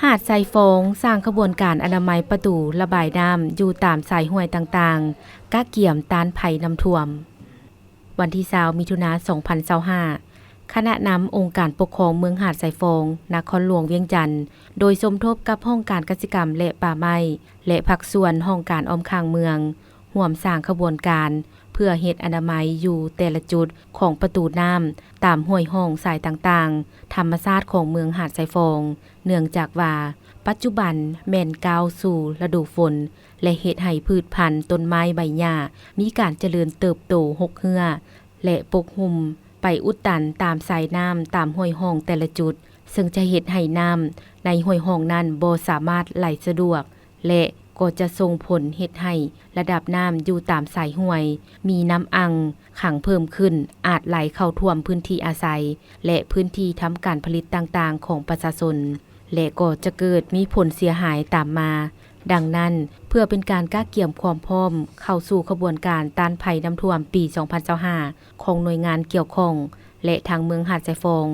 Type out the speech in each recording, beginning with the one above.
ຫາດຊາຍຟອງ ສ້າງຂະບວນການອະນາໄມປະຕູລະບາຍນ້ຳຢູ່ຕາມສາຍຫ້ວຍຕ່າງໆ ກະກຽມຕ້ານໄພນ້ຳຖ້ວມ. ວັນທີຊາວ ມິຖຸນາ ສອງພັນຊາວຫ້າ ຄະນະນຳອົງການປົກຄອງເມືອງຫາດຊາຍຟອງ ນະຄອນຫຼວງວຽງຈັນ ໂດຍສົມທົບກັບຫ້ອງການກະສິກຳ ແລະ ປ່າໄມ້ ແລະ ພາກສ່ວນຫ້ອງການອ້ອມຂ້າງເມືອງ ຮ່ວມສ້າງຂະບວນການ ເພື່ອເຮັດອະນາໄມຢູ່ແຕ່ລະຈຸດຂອງປະຕູນ້ຳ ຕາມຫ້ວຍຮ່ອງສາຍຕ່າງໆ ທຳມະຊາດຂອງເມືອງຫາດຊາຍຟອງ ເນື່ອງຈາກວ່າ ປັດຈຸບັນແມ່ນກ້າວສູ່ລະດູຝົນ ແລະ ເຮັດໃຫ້ພືດພັນ, ຕົ້ນໄມ້ໃບຫຍ້າ ມີການຈະເລີນເຕີບໂຕຮົກເຮື້ອ ແລະ ປົກຫຸ້ມໄປອຸດຕັນຕາມສາຍນ້ຳຕາມຫ້ວຍຮ່ອງແຕ່ລະຈຸດ, ເຊິ່ງຈະເຮັດໃຫ້ນ້ຳໃນຫ້ວຍຮ່ອງນັ້ນບໍ່ສາມາດໄຫຼສະດວກ ແລະ ກໍຈະສົ່ງຜົນເຮັດໃຫ້ລະດັບນ້ຳຢູ່ຕາມສາຍຫ້ວຍ ມີນ້ຳອັ່ງຂັງເພີ່ມຂຶ້ນ, ອາດໄຫຼເຂົ້າຖ້ວມພື້ນທີ່ອາໄສ ແລະ ພື້ນທີ່ທຳການຜະລິດຕ່າງໆຂອງປະຊາຊົນ ແລະ ກໍຈະເກີດມີຜົນເສຍຫາຍຕາມມາ. ດັ່ງນັ້ນ, ເພື່ອເປັນການກະກຽມຄວາມພ້ອມເຂົ້າສູ່ຂະບວນການຕ້ານໄພນ້ຳຖ້ວມປີສອງພັນຊາວຫ້າ ຂອງໜ່ວຍງານກ່ຽວຂ້ອງ ແລະ ທາງເມືອງຫາດຊາຍຟອງ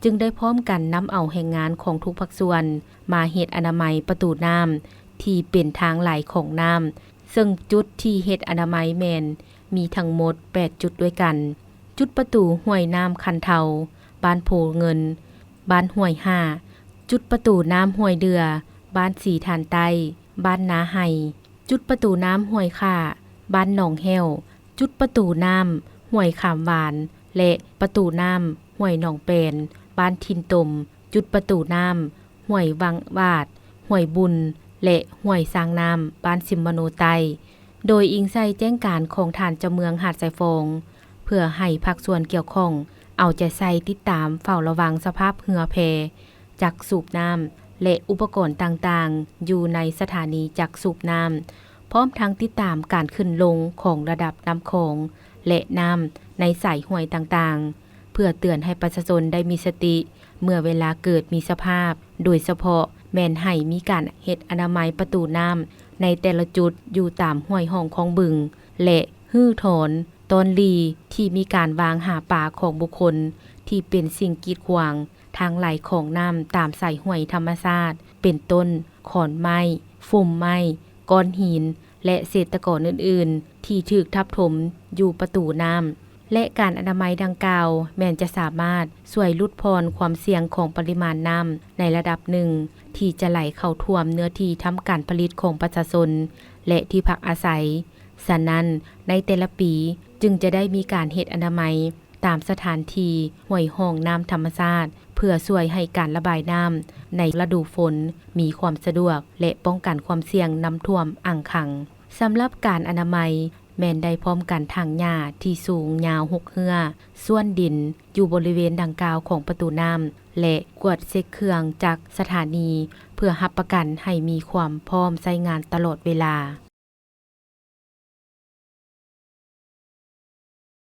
ຈຶ່ງໄດ້ພ້ອມກັນນຳເອົາແຮງງານຂອງທຸກພາກສ່ວນມາເຮັດອະນາໄມປະຕູນ້ຳທີ່ເປັນທາງໄຫຼຂອງນ້ຳ, ເຊິ່ງຈຸດທີ່ເຮັດອະນາໄມແມ່ນມີທັງໝົດແປດຈຸດດ້ວຍກັນ. ຈຸດປະຕູຫ້ວຍນ້ຳຄັນເທົາ, ບ້ານໂພເງິນ, ບ້ານຫ້ວຍຫ້າ, ຈຸດປະຕູນ້ຳຫ້ວຍເດື່ອ, ບ້ານສີທານໃຕ້, ບ້ານນາໄຮ່, ຈຸດປະຕູນ້ຳຫ້ວຍຂ້າ, ບ້ານໜອງແຫ້ວ, ຈຸດປະຕູນ້ຳຫ້ວຍຂາມຫວານ ແລະ ປະຕູນ້ຳຫ້ວຍໜອງແປນ, ບ້ານຖິ່ນຕົມ, ຈຸດປະຕູນ້ຳຫ້ວຍວັງວາດ, ຫ້ວຍບຸນ ແລະ ຫ້ວຍສ້າງນ້ຳ, ບ້ານສິມມະໂນໃຕ້. ໂດຍອີງໃສ່ແຈ້ງການຂອງທ່ານເຈົ້າເມືອງຫາດຊາຍຟອງ ເພື່ອໃຫ້ພາກສ່ວນກ່ຽວຂ້ອງເອົາໃຈໃສ່ຕິດຕາມເຝົ້າລະວັງສະພາບເຮືອແພ ຈັກສູບນ້ຳ ແລະ ອຸປະກອນຕ່າງໆ ຢູ່ໃນສະຖານີຈັກສູບນ້ຳ, ພ້ອມທັງຕິດຕາມການຂຶ້ນລົງຂອງລະດັບນ້ຳຂອງ ແລະ ນ້ຳໃນສາຍຫ້ວຍຕ່າງໆ ເພື່ອເຕືອນໃຫ້ປະຊາຊົນໄດ້ມີສະຕິ ເມື່ອເວລາເກີດມີສະພາບ, ໂດຍສະເພາະແມ່ນໃຫ້ມີການເຮັດອະນາໄມປະຕູນ້ຳໃນແຕ່ລະຈຸດຢູ່ຕາມຫ້ວຍຮ່ອງຄອງບຶງ ແລະ ຮື້ຖອນ ຕອນຫຼີ່ທີ່ມີການວາງຫາປາຂອງບຸກຄົນ ທີ່ເປັນສິ່ງກີດຂວາງທາງໄຫຼຂອງນ້ຳຕາມສາຍຫ້ວຍທຳມະຊາດ ເປັນຕົ້ນ ຂອນໄມ້, ຟຸມໄມ້, ກ້ອນຫີນ ແລະ ເສດຕະກອນອື່ນໆ ທີ່ຖືກທັບຖົມຢູ່ປະຕູນ້ຳ ແລະ ການອະນາໄມດັ່ງກ່າວແມ່ນຈະສາມາດຊ່ວຍຫຼຸດຜ່ອນຄວາມສ່ຽງຂອງປະລິມານນ້ຳໃນລະດັບໜຶ່ງ ທີ່ຈະໄຫຼເຂົ້າຖ້ວມເນື້ອທີ່ທຳການຜະລິດຂອງປະຊາຊົນ ແລະ ທີ່ພັກອາໄສ. ສະນັ້ນ, ໃນແຕ່ລະປີຈຶ່ງຈະໄດ້ມີການເຮັດອະນາໄມຕາມສະຖານທີ່ຫ້ວຍຮ່ອງນ້ຳທຳມະຊາດ ເພື່ອຊ່ວຍໃຫ້ການລະບາຍນ້ຳໃນລະດູຝົນມີຄວາມສະດວກ ແລະ ປ້ອງກັນຄວາມສ່ຽງນ້ຳຖ້ວມອັ່ງຂັງ. ສຳລັບການອະນາໄມ ແມ່ນໄດ້ພ້ອມກັນຖາງຫຍ້າທີ່ສູງຍາວຫົກເຮືອ, ສ່ວນດິນຢູ່ບໍລິເວນດັ່ງກ່າວຂອງປະຕູນ້ຳ ແລະ ກວດເຊັກເຄື່ອງຈັກສະຖານີ ເພື່ອຮັບປະກັນໃຫ້ມີຄວາມພ້ອມໃຊ້ງານຕະຫຼອດເວລາ.